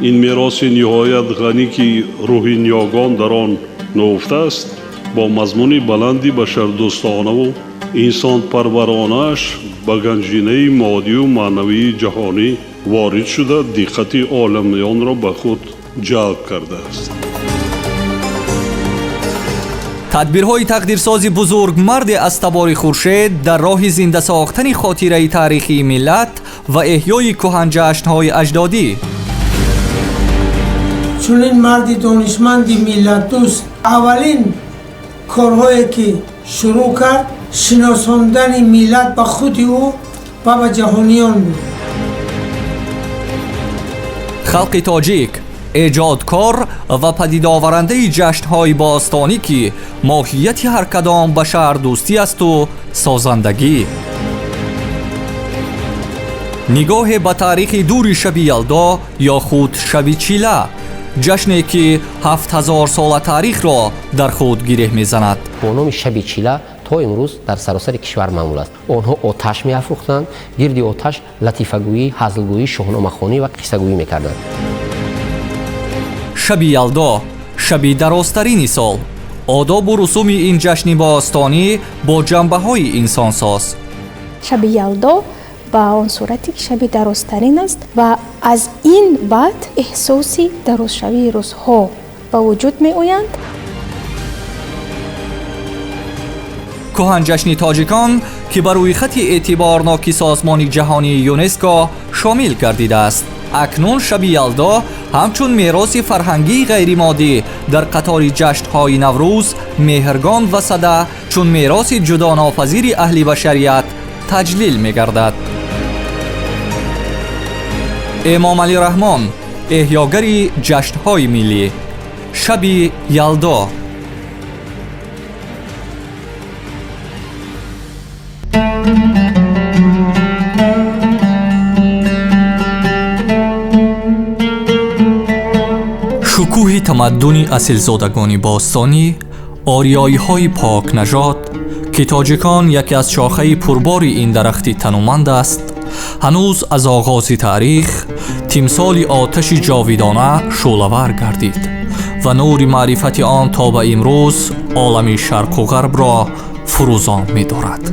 Ин мероси ниҳоят ғанӣ, ки рӯҳи ниёгон дар он нуҳуфта аст, бо мазмуни баланди башардӯстонаву инсонпарваронааш ба ганҷинаи моддию маънавии ҷаҳонӣ ворид шуда, диққати оламиёнро ба худ ҷалб кардааст. Тадбирҳои тақдирсози бузургмарде аз табори Хуршед дар роҳи зинда сохтани хотираи таърихии миллат ва эҳёи кӯҳанҷашнҳои аҷдодӣ. Чунин марди донишманди миллатдӯст аввалин корҳое ки шурӯъ кард, шиносондани миллат ба худи ӯ ва ба ҷаҳониён буд. Халқи тоҷик эҷодкор ва падидоварандаи ҷашнҳои бостонӣ, ки моҳияти ҳар кадом башардӯстӣ асту созандагӣ. Нигоҳе ба таърихи дури шаби Ялдо ё худ шаби Чила, ҷашне ки 7000-сола таърихро дар худ гиреҳ мезанад. Бо номи шаби Чила то имрӯз дар саросари кишвар маъмул аст. Онҳо оташ меафрӯхтанд, гирди оташ латифагӯӣ, ҳазлгӯӣ, шоҳномахонӣ ва қиссагӯӣ мекарданд. Шаби Ялдо, шаби дарозтарини сол. Одобу русуми ин ҷашни бостонӣ бо ҷанбаҳои инсонсоз. Шаби Ялдо ба он сурате ки шаби дарозтарин аст ва аз ин баъд эҳсоси дарозшавии рӯзҳо ба вуҷуд меоянд. Кӯҳанҷашни тоҷикон, ки ба рӯйхати эътиборноки созмони ҷаҳонии ЮНЕСКО шомил гардидааст. Акнун шаби Ялдо ҳамчун мероси фарҳангии ғайримоддӣ дар қатори ҷашнҳои Наврӯз, Меҳргон ва Сада, чун мероси ҷудонопазири аҳли башарият таҷлил мегардад. Эмомалӣ Раҳмон, эҳёгари ҷашнҳои миллӣ. Шаби Ялдо. Шукӯҳи тамаддуни асилзодагони бостонӣ, ориёиҳои покнажод, ки тоҷикон яке аз шохаи пурбори ин дарахти тануманд аст, ҳанӯз аз оғози таърих тимсоли оташи ҷовидона шӯълавар гардид ва нури маърифати он то ба имрӯз олами шарқу ғарбро фурӯзон медорад.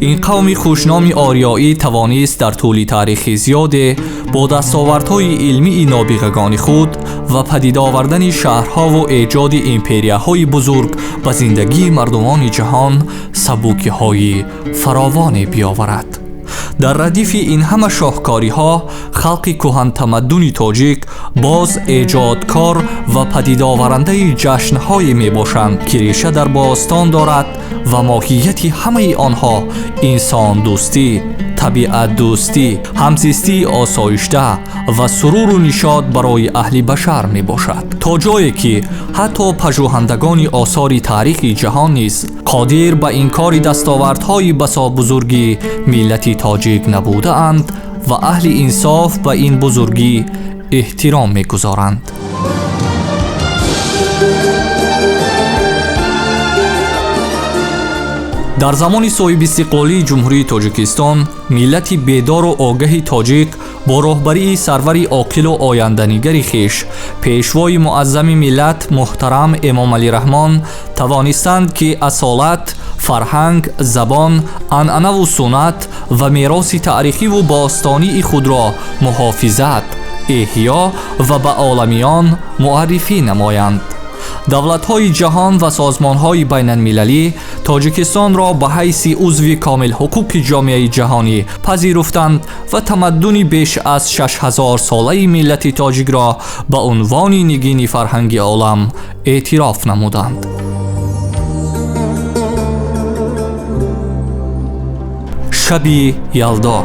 Ин қавми хушноми ориёӣ тавонист дар тӯли таърихи зиёде бо дастовардҳои илмии нобиғагони худ ва падид овардани шаҳрҳову эҷоди империяҳои бузург ба зиндагии мардумони ҷаҳон сабукиҳои фаровоне биёварад. Дар радифи ин ҳама шоҳкориҳо, халқи кӯҳантамаддуни тоҷик боз эҷодкор ва падидоварандаи ҷашнҳое мебошанд, ки реша дар бостон дорад ва моҳияти ҳамаи онҳо инсондӯстӣ, табиатдӯстӣ, ҳамзистии осоишта ва суруру нишод барои аҳли башар мебошад. То ҷое ки ҳатто пажӯҳандагони осори таърихи ҷаҳон низ қодир ба инкори дастовардҳои басо бузурги миллати тоҷик набудаанд ва аҳли инсоф ба ин бузургӣ эҳтиром мегузоранд. Дар замони соҳибистиқлолии Ҷумҳурии Тоҷикистон миллати бедору огаҳи тоҷик бо роҳбарии сарвари оқилу оянданигари хеш, пешвои муаззами миллат муҳтарам Эмомалӣ Раҳмон тавонистанд, ки асолат, фарҳанг, забон, анъанаву суннат ва мероси таърихиву бостонии худро муҳофизат, эҳё ва ба оламиён муаррифӣ намоянд. Давлатҳои ҷаҳон ва созмонҳои байналмилалӣ Тоҷикистонро ба ҳайси узви комилҳуқуқи ҷомеаи ҷаҳонӣ пазируфтанд ва тамаддуни беш аз 6000-солаи миллати тоҷикро ба унвони нигини фарҳанги олам эътироф намуданд. Шаби Ялдо.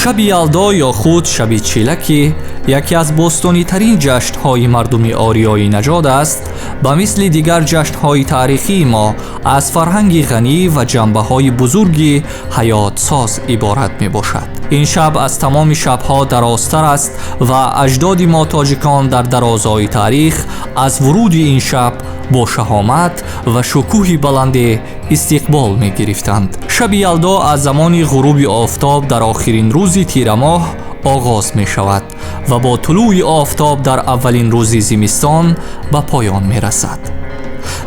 Шаби Ялдо ё худ шаби чила, ки яке аз бостонитарин ҷашнҳои мардуми ориёӣ наҷод аст, ба мисли дигар ҷашнҳои таърихии мо аз фарҳанги ғанӣ ва ҷанбаҳои бузурги ҳаётсоз иборат мебошад. Ин шаб аз тамоми шабҳо дарозтар аст ва аҷдоди мо тоҷикон дар дарозои таърих аз вуруди ин шаб бо шаҳомат ва шукӯҳи баланде истиқбол мегирифтанд. Шаби Ялдо аз замони ғуруби офтоб дар охирин рӯзи тирамоҳ оғоз мешавад ва бо тулӯи офтоб дар аввалин рӯзи зимистон ба поён мерасад.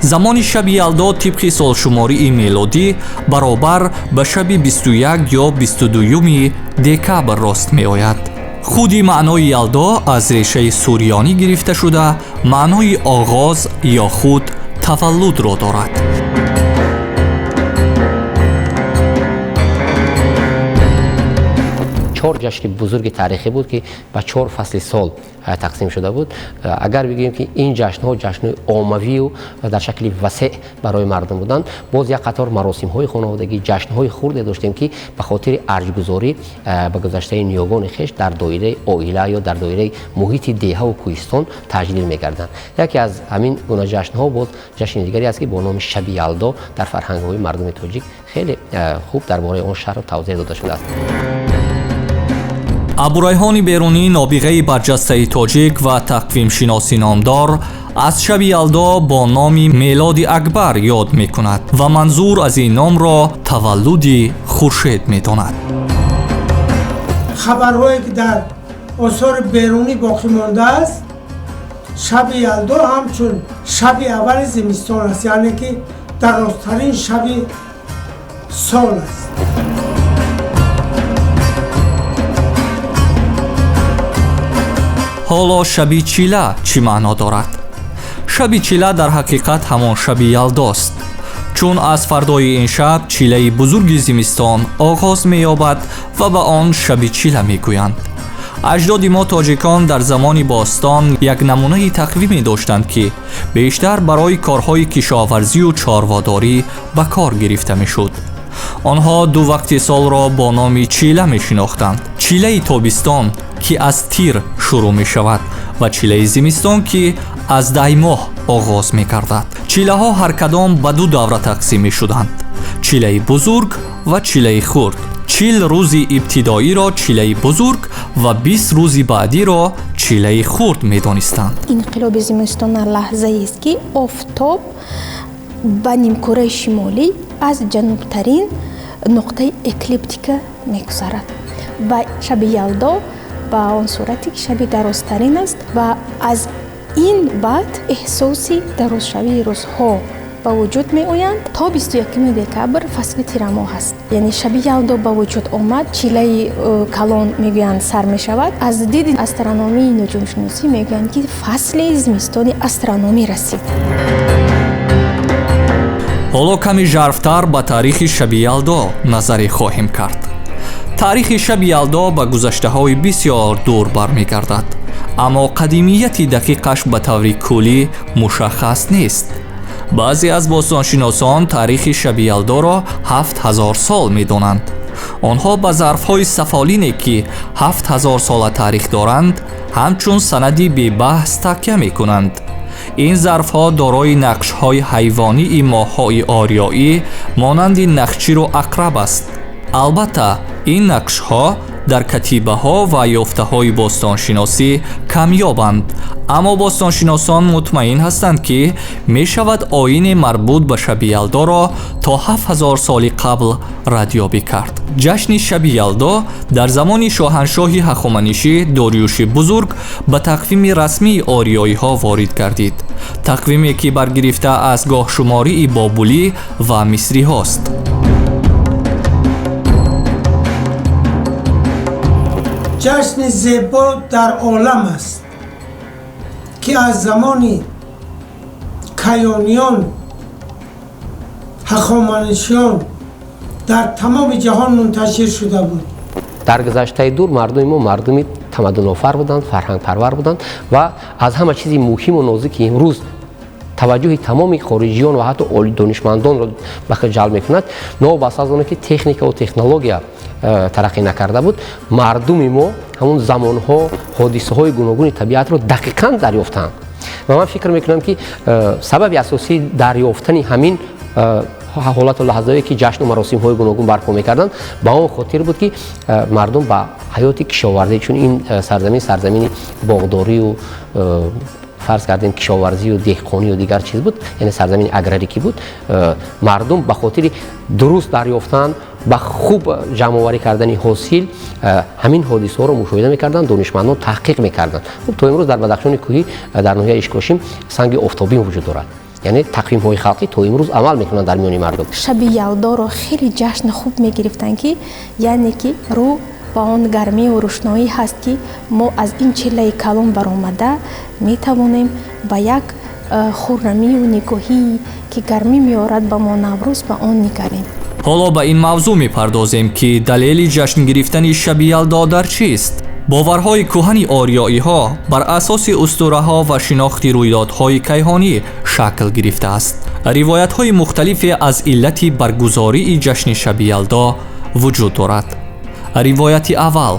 Замони шаби Ялдо тибқи солшумории мелодӣ баробар ба шаби 21 ё 22 декабр рост меояд. Худи маънои Ялдо аз решаи сурёнӣ гирифта шуда, маънои оғоз ё худ таваллудро дорад. Чор ҷашни бузурги таърихӣ буд, ки ба чор фасли сол тақсим шуда буд. Агар бигӯем, ки ин ҷашнҳо ҷашнҳои оммавию дар шакли васеъ барои мардум буданд, боз як қатор маросимҳои хонаводагӣ, ҷашнҳои хурде доштем, ки ба хотири арҷгузорӣ ба гузаштаи ниёгони хеш дар доираи оила ё дар доираи муҳити деҳаву кӯҳистон таҷлил мекарданд. Яке аз ҳамин гуна ҷашнҳо боз ҷашни дигаре аст, ки бо номи шаби Ялдо дар фарҳангҳои мардуми тоҷик хеле хуб дар бораи он шарҳу тавзеҳ дода шудааст. Абурайҳони Берунӣ, нобиғаи барҷастаи тоҷик ва тақвимшиноси номдор, аз шаби Ялдо бо номи Мелоди Акбар ёд мекунад ва манзур аз ин номро таваллуди хуршед медонад. Хабарҳое ки дар осори Берунӣ боқӣ мондааст, шаби Ялдо ҳамчун шаби аввали зимистон аст, яъне ки дарозтарин шаби сол аст. Ҳоло шаби чила чӣ маъно дорад? Шаби чила дар ҳақиқат ҳамон шаби Ялдост, чун аз фардои ин шаб чилаи бузурги зимистон оғоз меёбад ва ба он шаби чила мегӯянд. Аҷдоди мо тоҷикон дар замони бостон як намунаи тақвиме доштанд, ки бештар барои корҳои кишоварзию чорводорӣ ба кор гирифта мешуд. Онҳо ду вақти солро бо номи чила мешинохтанд: чилаи тобистон, ки аз тир шурӯъ мешавад, ва чилаи зимистон, ки аз даймоҳ оғоз мекардад. Чилаҳо ҳар кадом ба ду давра тақсим мешуданд: чилаи бузург ва чилаи хурд. 40 рӯзи ибтидоиро чилаи бузург ва 20 рӯзи баъдиро чилаи хурд медонистанд. Инқилоби зимистона лаҳзаест, ки офтоб ба нимкураи шимолӣ аз ҷанубтарин нуқтаи эклиптика мегузарад ва шаби Ялдо ба он сурате ки шаби дарозтарин аст ва аз ин баъд эҳсоси дарозшавии рӯзҳо ба вуҷуд меоянд. То 21 декабр фасли тирамоҳ аст, яъне шаби Ялдо ба вуҷуд омад, чилаи калон мегӯянд сар мешавад. Аз диди астрономии нуҷумшиносӣ мегӯянд, ки фасли зимистони астрономӣ расид. Ҳоло ками жарфтар ба таърихи шаби Ялдо назаре хоҳем кард. Таърихи шаби Ялдо ба гузаштаҳои бисёр дур бармегардад, аммо қадимияти дақиқаш ба таври куллӣ мушаххас нест. Баъзе аз бостоншиносон таърихи шаби Ялдоро 7000 сол медонанд. Онҳо ба зарфҳои сафолине, ки 7000 сола таърих доранд, ҳамчун санади бебаҳс такя мекунанд. Ин зарфҳо дорои нақшҳои ҳайвонии моҳҳои ориёӣ монанди нахчиру ақраб аст. Албатта, ин нақшҳо дар катибаҳо ва ёфтаҳои бостоншиносӣ камёбанд, аммо бостоншиносон мутмаин ҳастанд, ки мешавад оини марбут ба шаби Ялдоро то 7000 соли қабл радёбӣ кард. Ҷашни шаби Ялдо дар замони шоҳаншоҳи ҳахоманишӣ Дориюши Бузург ба тақвими расмии ориёиҳо ворид гардид, тақвиме ки баргирифта аз гоҳшумории бобулӣ ва мисриҳост. Ҷашни зебо дар олам аст, ки аз замони каёниён, ҳахоманишиён дар тамоми ҷаҳон мунташир шуда буд. Дар гузаштаи дур мардуми мо мардуми тамаддунофар буданд, фарҳангпарвар буданд ва аз ҳама чизи муҳиму нозуки имрӯз Таваҷҷӯҳи тамоми хориҷиён ва ҳатто донишмандонро ба худ ҷалб мекунад. Новобаста аз оне ки техника ва технология тараққӣ накарда буд, мардуми мо ҳамон замонҳо ҳодисаҳои гуногуни табиатро дақиқан дарёфтанд. Ва ман фикр мекунам, ки сабаби асосии дарёфтани ҳамин ҳолату лаҳзаое ки ҷашну маросимҳои гуногун барпо мекарданд, ба он хотир буд, ки мардум ба ҳаёти кишоварзӣ, чун ин сарзамин сарзамини боғдорию, фарз кардем, кишоварзию деҳқонию дигар чиз буд, яъне сарзамини аграрӣ ки буд, мардум ба хотири дуруст дарёфтан, ба хуб ҷамъоварӣ кардани ҳосил ҳамин ҳодисаҳоро мушоҳида мекарданд, донишмандон таҳқиқ мекарданд. Хуб, то имрӯз дар Бадахшони кӯҳӣ, дар ноҳияи Ишкошим, санги офтобӣ вуҷуд дорад, яъне тақвимҳои халқӣ то имрӯз амал мекунанд дар миёни мардум. Шаби Ялдоро хеле ҷашни хуб мегирифтанд, ки яъне ки рӯ ба он гармию рӯшноӣ ҳаст, ки мо аз ин чиллаи калон баромада метавонем ба як хуррамию нигоҳӣ, ки гармӣ меорад ба мо Наврӯз, ба он нигарем. Ҳоло ба ин мавзӯъ мепардозем, ки далели ҷашн гирифтани шаби Ялдо дар чист. Боварҳои кӯҳани ориёиҳо бар асоси устураҳо ва шинохти рӯйдодҳои кайҳонӣ шакл гирифтааст. Ривоятҳои мухталифе аз иллати баргузории ҷашни шаби Ялдо вуҷуд дорад. Ривояти аввал: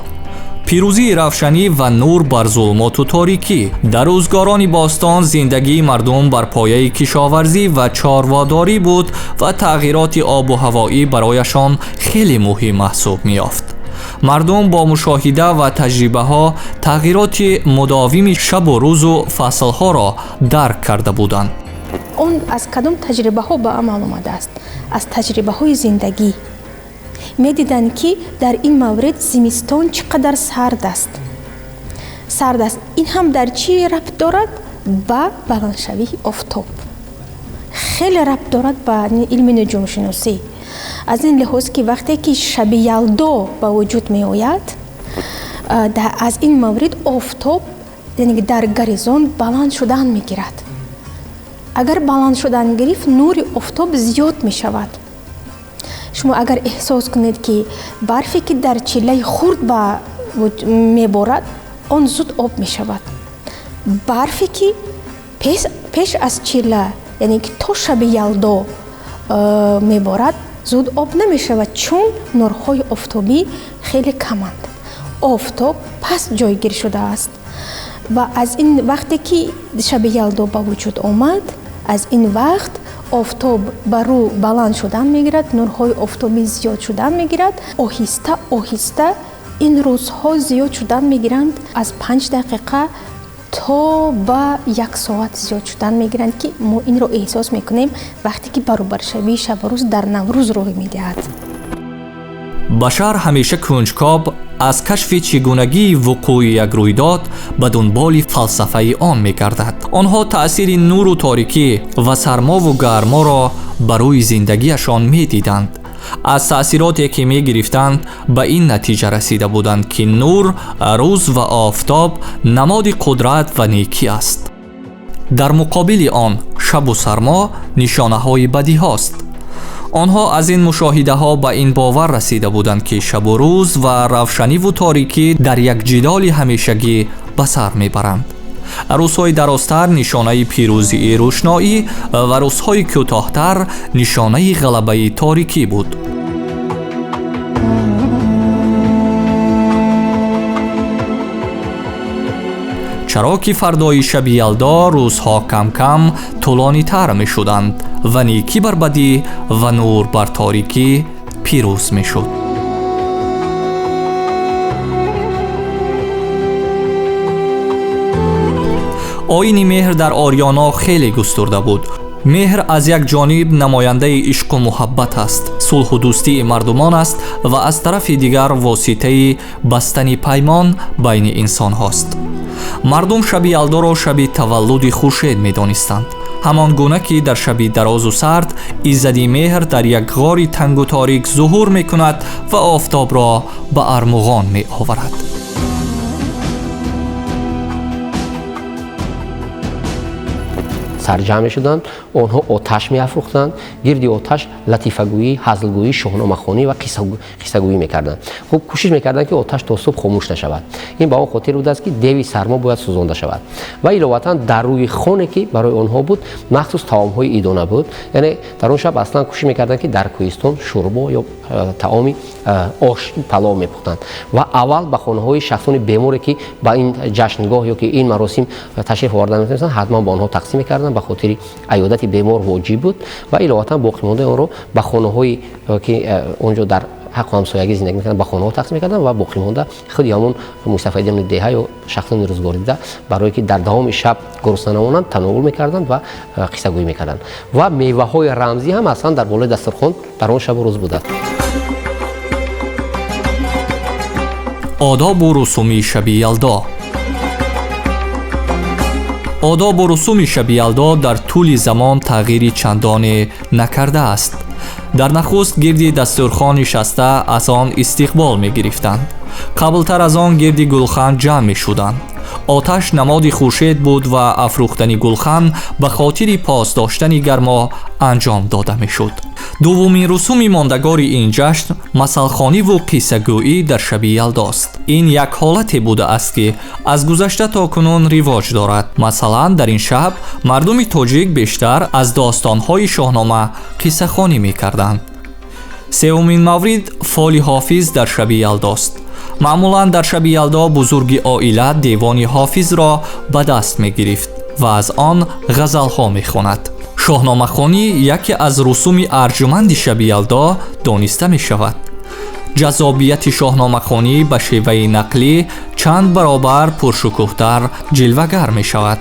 пирӯзии равшанӣ ва нур бар зулмоту торикӣ. Дар рӯзгорони бостон зиндагии мардум бар пояи кишоварзӣ ва чорводорӣ буд ва тағйироти обу ҳавоӣ барояшон хеле муҳим маҳсуб меёфт. Мардум бо мушоҳида ва таҷрибаҳо тағйироти мудовими шабу рӯзу фаслҳоро дарк карда буданд. Он аз кадом таҷрибаҳо ба амал омадааст? Аз таҷрибаҳои зиндагӣ. Медиданд, ки дар ин маврид зимистон чӣ қадар сард аст, сард аст. Ин ҳам дар чӣ рабт дорад? Ба баландшавии офтоб хеле рабт дорад, ба илми нуҷумшиносӣ. Аз ин лиҳоз, ки вақте ки шаби Ялдо ба вуҷуд меояд, аз ин маврид офтоб, яъне дар горизонт баланд шудан мегирад. Агар баланд шудан гирифт, нури офтоб зиёд мешавад. Шумо агар эҳсос кунед, ки барфе, ки дар чиллаи хурд ба меборад, он зуд об мешавад. Барфе, ки пеш аз чилла, яъне ки то шаби Ялдо меборад, зуд об намешавад, чун нурҳои офтобӣ хеле каманд, офтоб паст ҷойгир шудааст. Ва аз ин вақте ки шаби Ялдо ба вуҷуд омад, аз ин вақт офтоб ба рӯ баланд шудан мегирад, нурҳои офтобӣ зиёд шудан мегирад. Оҳиста оҳиста ин рӯзҳо зиёд шудан мегиранд, аз 5 дақиқа то ба як соат зиёд шудан мегиранд, ки мо инро эҳсос мекунем, вақте ки баробаршавии шабу рӯз дар Наврӯз рӯй медиҳад. Башар ҳамеша кунҷкоб, аз кашфи чигунагии вуқӯи як рӯйдод ба дунболи фалсафаи он мегардад. Онҳо таъсири нуру торикӣ ва сармову гарморо ба рӯи зиндагиашон медиданд. Аз таъсироте ки мегирифтанд, ба ин натиҷа расида буданд, ки нур, рӯз ва офтоб намоди қудрат ва некӣ аст. Дар муқобили он шабу сармо нишонаҳои бадиҳост. Онҳо аз ин мушоҳидаҳо ба ин бовар расида буданд, ки шабу рӯз ва равшаниву торикӣ дар як ҷидоли ҳамешагӣ ба сар мебаранд. Рӯзҳои дарозтар нишонаи пирӯзии рӯшноӣ ва рӯзҳои кӯтоҳтар нишонаи ғалабаи торикӣ буд. Чаро ки фардои шаби Ялдо рӯзҳо кам-кам тӯлонитар мешуданд ва некӣ бар бадӣ ва нур бар торикӣ пирӯз мешуд. Оини меҳр дар Орёно хеле густурда буд. Меҳр аз як ҷониб намояндаи ишқу муҳаббат аст, сулҳу дӯстии мардумон аст ва аз тарафи дигар воситаи бастани паймон байни инсонҳост. Мардум шаби Ялдоро шаби таваллуди хуршед медонистанд. Ҳамон гуна ки дар шаби дарозу сард иззади меҳр дар як ғори тангу торик зуҳур мекунад ва офтобро ба армуғон меоварад. Сарҷамъ мешуданд, онҳо оташ меафрӯхтанд, гирди оташ латифагӯӣ, ҳазлгӯӣ, шоҳномахонӣ ва қиссагӯӣ мекарданд. Хуб, кӯшиш мекарданд, ки оташ то субҳ хомӯш нашавад. Ин ба он хотир будааст, ки деви сармо бояд сӯзонда шавад. Ва иловатан, дар рӯи хоне, ки барои онҳо буд, махсус таомҳои идона буд. Яъне дар он шаб аслан кӯшиш мекарданд, ки дар кӯҳистон шӯрбо ё таоми ош, палов мепухтанд ва аввал ба хонаҳои шахсони беморе, ки ба ин ҷашнгоҳ ё ки ин маросим ташриф оварда наметавонистанд, ҳатман ба онҳо тақсим мекарданд. Ба хотири аёдати бемор воҷиб буд. Ва иловатан боқимондаи онро ба хонаҳое, ки он ҷо дар ҳаққу ҳамсоягӣ зиндагӣ мекарданд, ба хонаҳо тақсим мекарданд ва боқимонда худи ҳамон мустафидони деҳа ё шахсони рӯзгордида, барое ки дар давоми шаб гурусна намонанд, тановул мекарданд ва қиссагӯӣ мекарданд. Ва меваҳои рамзӣ ҳам аслан дар болои дастурхон дар он шабу рӯз буданд. Одобу русуми шаби Ялдо. Одобу русуми шаби Ялдо дар тӯли замон тағйири чандоне накардааст. Дар нахуст гирди дастурхон нишаста, аз он истиқбол мегирифтанд. Қаблтар аз он гирди гулхан ҷамъ мешуданд. Оташ намоди хуршед буд ва афрӯхтани гулхан ба хотири пос доштани гармо анҷом дода мешуд. Дуввумин русуми мондагори ин ҷашн масалхониву қиссагӯӣ дар шаби Ялдост. Ин як ҳолате будааст, ки аз гузашта то кунун ривоҷ дорад. Масалан, дар ин шаб мардуми тоҷик бештар аз достонҳои Шоҳнома қиссахонӣ мекарданд. Сеюмин маврид фоли Ҳофиз дар шаби Ялдост. Маъмулан дар шаби Ялдо бузурги оила девони Ҳофизро ба даст мегирифт ва аз он ғазалҳо мехонад. Шоҳномахонӣ яке аз русуми арҷуманди шаби Ялдо дониста мешавад. Ҷаззобияти шоҳномахонӣ ба шеваи нақлӣ чанд баробар пуршукӯҳтар ҷилвагар мешавад.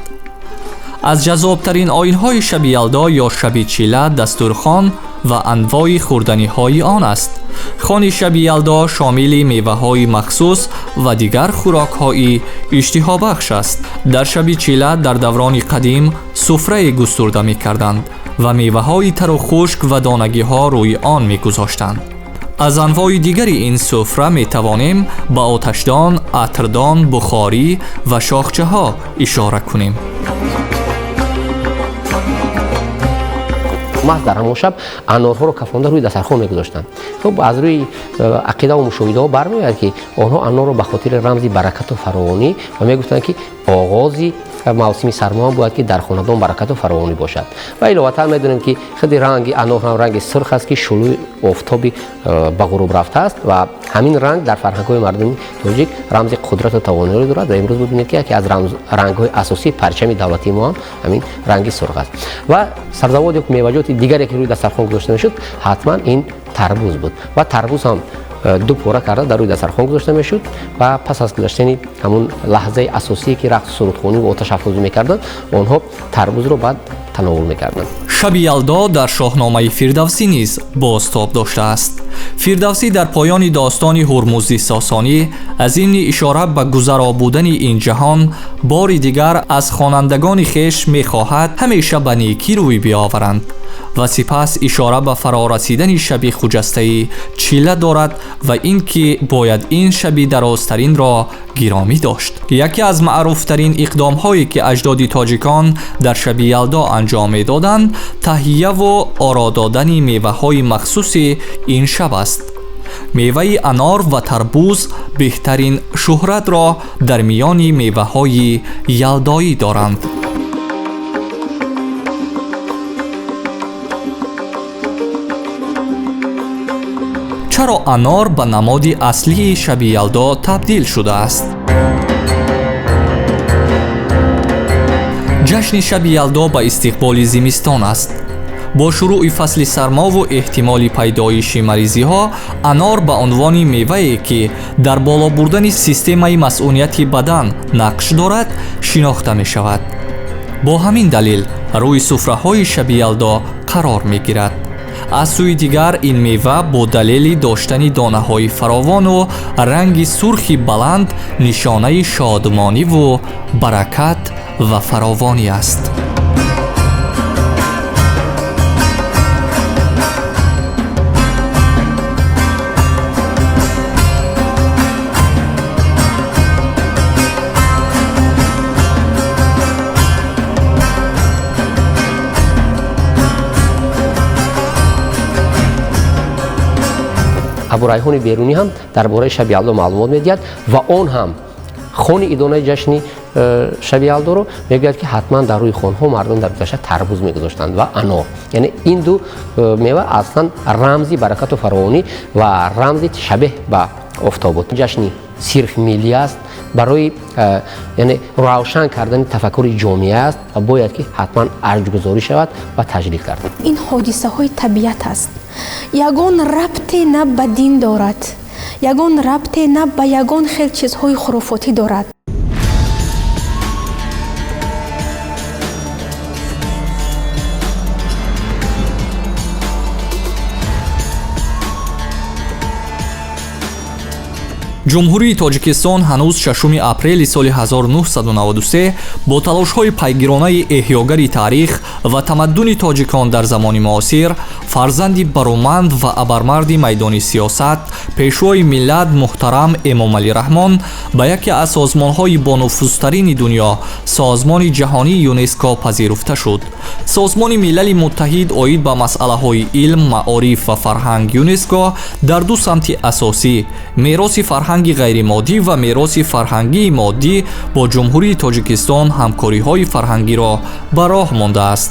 Аз ҷаззобтарин оинҳои шаби Ялдо ё шаби чила дастурхон ва анвои хӯрданиҳои он аст. Хони шаби Ялдо шомили меваҳои махсус ва дигар хӯрокҳои иштиҳобахш аст. Дар шаби чила дар даврони қадим суфрае густурда мекарданд ва меваҳои тару хушк ва донагиҳо рӯи он мегузоштанд. Аз анвои дигари ин суфра метавонем ба оташдон, атрдон, бухорӣ ва шохчаҳо ишора кунем. Маҳз дар ҳамон шаб анорҳоро кафонда рӯи дастархон мегузоштанд. Хуб, аз рӯи ақидаву мушоҳидаҳо бармеояд, ки онҳо анорро ба хотири рамзи баракату фаровонӣ ва мегуфтанд, ки оғози мавсими сармо ҳам бояд ки дар хонадон баракату фаровонӣ бошад. Ва иловатан медонем, ки худи ранги анор ҳам ранги сурх аст, ки шулӯи офтоби ба ғуруб рафтааст ва ҳамин ранг дар фарҳангҳои мардуми тоҷик рамзи қудрату тавоноиро дорад. Ва имрӯз бибинед, ки яке аз рангҳои асосии парчами давлатии мо ҳам ҳамин ранги сурх аст. Ва сабзавот ё меваҷоти дигаре, ки рӯи дастархон гузошта мешуд, ҳатман ин тарбуз буд. Ва тарбуз ҳам ду пора карда дар рӯи дастархон гузошта мешуд ва пас аз гузаштани ҳамун лаҳзаи асосие, ки рақсу сурудхонӣ ва оташафрӯзӣ мекарданд, онҳо тарбузро баъд тановул мекарданд. Шаби Ялдо дар Шоҳномаи Фирдавсӣ низ бозтоб доштааст. Фирдавсӣ дар поёни достони Ҳурмузди Сосонӣ аз зимни ишора ба гузаро будани ин ҷаҳон бори дигар аз хонандагони хеш мехоҳад, ҳамеша ба некӣ рӯй биёваранд ва сипас ишора ба фарорасидани шаби хуҷастаи чила дорад ва ин ки бояд ин шаби дарозтаринро гиромӣ дошт. Яке аз маъруфтарин иқдомҳое, ки аҷдоди тоҷикон дар шаби Ялдо анҷом медоданд, таҳияву оро додани меваҳои махсуси ин шаб аст. Меваи анор ва тарбуз беҳтарин шӯҳратро дар миёни меваҳои ялдоӣ доранд. Чаро анор ба намоди аслии шаби Ялдо табдил шудааст? Ҷашни шаби Ялдо ба истиқболи зимистон аст. Бо шурӯъи фасли сармову эҳтимоли пайдоиши маризиҳо, анор ба унвони мевае, ки дар боло бурдани системаи масъунияти бадан нақш дорад, шинохта мешавад. Бо ҳамин далел рӯи суфраҳои шаби Ялдо қарор мегирад. Аз сӯи дигар, ин мева бо далели доштани донаҳои фаровону ранги сурхи баланд нишонаи шодмониву баракат ва фаровонӣ аст. Абурайҳони Берунӣ ҳам дар бораи шаби Ялдо маълумот медиҳад ва он ҳам хони идонаи ҷашни шаби Ялдоро мегӯяд, ки ҳатман дар рӯи хонҳо мардум дар гузашта тарбуз мегузоштанд ва анор. Яъне ин ду мева аслан рамзи баракату фаровонӣ ва рамзи шабеҳ ба офтоб буд. Ҷашни сирф миллӣ аст, барои яъне равшан кардани тафаккури ҷомеа аст ва бояд ки ҳатман арҷгузорӣ шавад ва таҷлил кард. Ин ҳодисаҳои табиат аст. Ягон рабте на ба дин дорад, ягон рабте на ба ягон хел чизҳои хурофотӣ дорад. Ҷумҳурии Тоҷикистон ҳанӯз 6 апрели соли 1993 бо талошҳои пайгиронаи эҳёгари таърих ва тамаддуни тоҷикон дар замони муосир, фарзанди бароманд ва абармарди майдони сиёсат, пешвои миллат муҳтарам Эмомалӣ Раҳмон ба яке аз созмонҳои бонуфузтарини дунё, Созмони ҷаҳонии ЮНЕСКО пазируфта шуд. Созмони Милали Муттаҳид оид ба масъалаҳои илм, маориф ва фарҳанг ЮНЕСКО дар ду самти асосӣ мероси фарҳанги ғайримоддӣ ва мероси фарҳангии моддӣ бо Ҷумҳурии Тоҷикистон ҳамкориҳои фарҳангиро ба роҳ мондааст.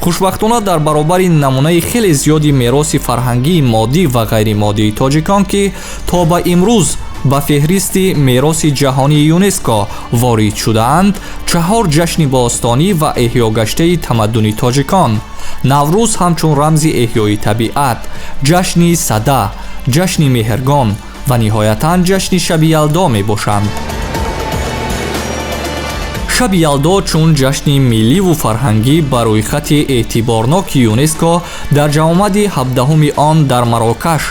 Хушбахтона дар баробари намунаи хеле зиёди мероси фарҳангии моддӣ ва ғайримоддии тоҷикон, ки то ба имрӯз ба феҳристи мероси ҷаҳонии ЮНЕСКО ворид шудаанд, 4 ҷашни бостонӣ ва эҳёгаштаи тамаддуни тоҷикон: Наврӯз ҳамчун рамзи эҳёи табиат, ҷашни Сада, ҷашни Меҳргон ва ниҳоятан ҷашни шаби Ялдо мебошанд. Шаби Ялдо чун ҷашни милливу фарҳангӣ ба рӯйхати эътиборноки ЮНЕСКО дар ҷамъомади 17-уми он дар Марокаш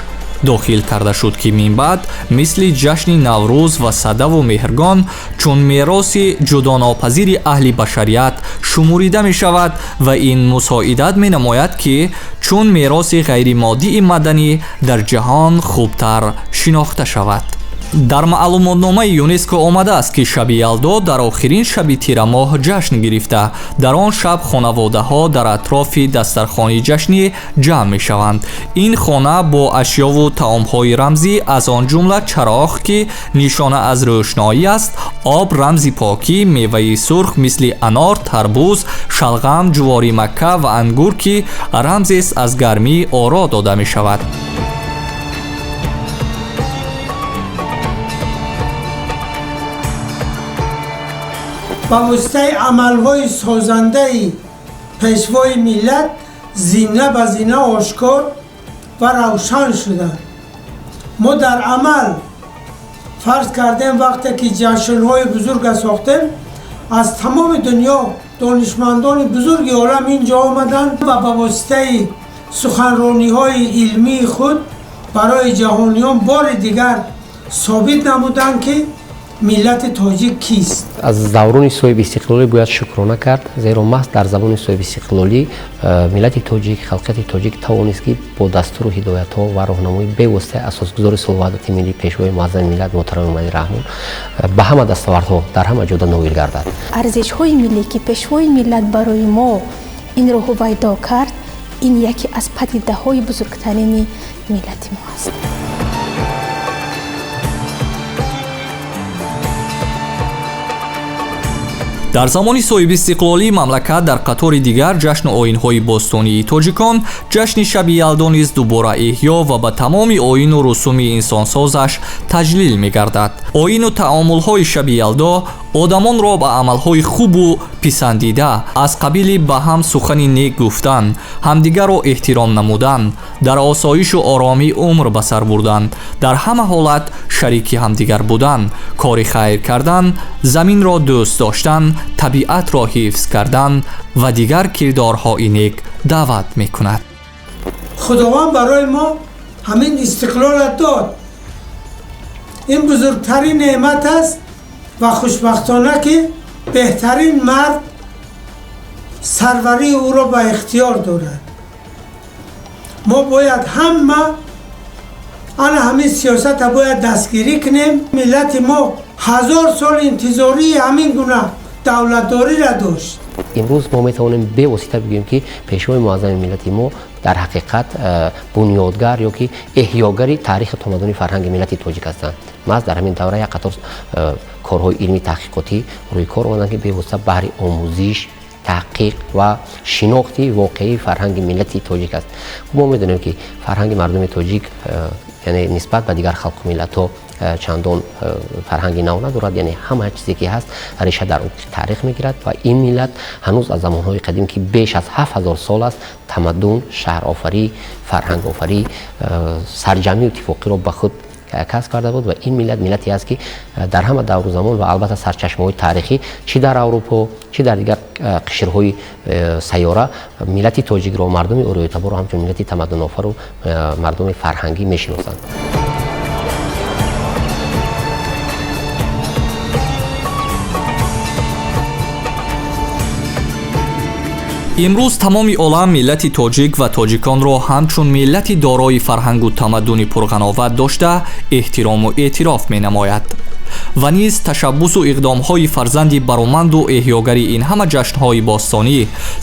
дохил карда шуд, ки минбаъд мисли ҷашни Наврӯз ва Садаву Меҳргон чун мероси ҷудонопазири аҳли башарият шуморида мешавад ва ин мусоидат менамояд, ки чун мероси ғайримоддии маданӣ дар ҷаҳон хубтар шинохта шавад. Дар маълумотномаи ЮНЕСКО омадааст, ки шаби Ялдо дар охирин шаби тирамоҳ ҷашн гирифта. Дар он шаб хонаводаҳо дар атрофи дастархони ҷашнӣ ҷамъ мешаванд. Ин хона бо ашёву таомҳои рамзӣ, аз он ҷумла чароғ, ки нишона аз рӯшноӣ аст, об рамзи покӣ, меваи сурх мисли анор, тарбуз, шалғам, ҷувори макка ва ангур, ки рамзест аз гармӣ, оро дода мешавад. Ба воситаи амалҳои созандаи пешвои миллат зина ба зина ошкор ва равшан шуданд. Мо дар амал фарз кардем, вақте ки ҷашнҳои бузурга сохтем, аз тамоми дунё донишмандони бузурги олам ин ҷо омаданд ва ба воситаи суханрониҳои илмии худ барои ҷаҳониён бори дигар собит намуданд, ки миллати тоҷик кист. Аз даврони соҳибистиқлолӣ бояд шукрона кард, зеро маҳз дар замони соҳибистиқлолӣ миллати тоҷик, халқияти тоҷик тавонист, ки бо дастуру ҳидоятҳо ва роҳнамои бевоситаи асосгузори сулҳу ваҳдати миллӣ, пешвои муаззами миллат муҳтарам Эмомалӣ Раҳмон ба ҳама дастовардҳо дар ҳама ҷода ноил гардад. Арзишҳои миллӣ, ки пешвои миллат барои мо инро ҳувайдо кард, ин яке аз падидаҳои бузургтарини миллати мо аст. Дар замони соҳибистиқлолии мамлакат дар қатори дигар ҷашну оинҳои бостонии тоҷикон ҷашни шаби Ялдо низ дубора эҳё ва ба тамоми оину русуми инсонсозаш таҷлил мегардад. Оину таомулҳои шаби Ялдо одамонро ба амалҳои хубу писандида аз қабили ба ҳам сухани нек гуфтан, ҳамдигарро эҳтиром намудан, дар осоишу оромӣ умр ба сар бурдан, дар ҳама ҳолат шарики ҳамдигар будан, кори хайр кардан, заминро дӯст доштан, табиатро ҳифз кардан ва дигар кирдорҳои нек даъват мекунад. Худованд барои мо ҳамин истиқлолат дод. Ин бузургтарин неъмат аст ва хушбахтона, ки беҳтарин мард сарварии ӯро ба ихтиёр дорад. Мо бояд ҳама ана ҳамин сиёсата бояд дастгирӣ кунем. Миллати мо 1000 сол интизории ҳамин гуна давлатдориро дошт. Имрӯз мо метавонем бевосита бигӯем, ки пешвои муаззами миллати мо дар ҳақиқат бунёдгар ё ки эҳёгари таърихи тамаддуни фарҳанги миллати тоҷик ҳастанд. Маҳз дар ҳамин давра як қатор корҳои илмии таҳқиқотӣ рӯи кор омаданд, ки бевосита баҳри омӯзиш, таҳқиқ ва шинохти воқеии фарҳанги миллати тоҷик аст. Мо медонем, ки фарҳанги мардуми тоҷик, яъне нисбат ба дигар халқу миллатҳо чандон фарҳанги нав надорад, яъне ҳама чизе ки ҳаст реша дар таърих мегирад ва ин миллат ҳанӯз аз замонҳои қадим, ки беш аз 7000 сол аст, тамаддун, шаҳрофарӣ, фарҳангофарӣ, сарҷамъию иттифоқиро ба худ касб карда буд ва ин миллат миллате аст, ки дар ҳама давру замон ва албатта сарчашмаҳои таърихӣ, чӣ дар Аврупо, чӣ дар дигар қишрҳои сайёра, миллати тоҷикро, мардуми ориёитаборро ҳамчун миллати тамаддунофару мардуми фарҳангӣ мешиносанд. Имрӯз тамоми олам миллати тоҷик ва тоҷиконро ҳамчун миллати дорои фарҳангу тамаддуни пурғановат дошта эҳтирому эътироф менамояд ва низ ташаббусу иқдомҳои фарзанди бароманду эҳёгари ин ҳама ҷашнҳои бостонӣ,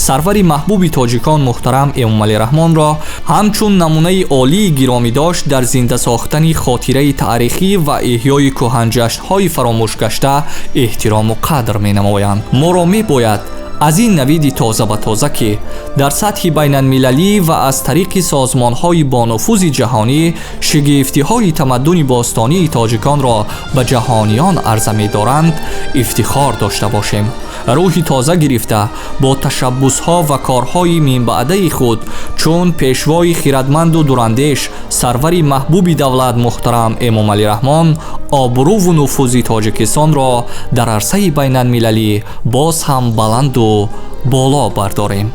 сарвари маҳбуби тоҷикон муҳтарам Эмомалӣ Раҳмонро ҳамчун намунаи олии гиромӣ дошт дар зинда сохтани хотираи таърихӣ ва эҳёи кӯҳанҷашнҳои фаромӯшгашта эҳтирому қадр менамоянд. Моро мебояд аз ин навиди тоза ба тоза, ки дар сатҳи байналмилалӣ ва аз тариқи созмонҳои бонуфузи ҷаҳонӣ шигифтиҳои тамаддуни бостонии тоҷиконро ба ҷаҳониён арза медоранд, ифтихор дошта бошем. Рӯҳи тоза гирифта бо ташаббусҳо ва корҳои минбаъдаи худ чун пешвои хирадманду дурандеш, сарвари маҳбуби давлат муҳтарам Эмомалӣ Раҳмон обрӯву нуфузи Тоҷикистонро дар арсаи байналмилалӣ боз ҳам баланду боло бардорем.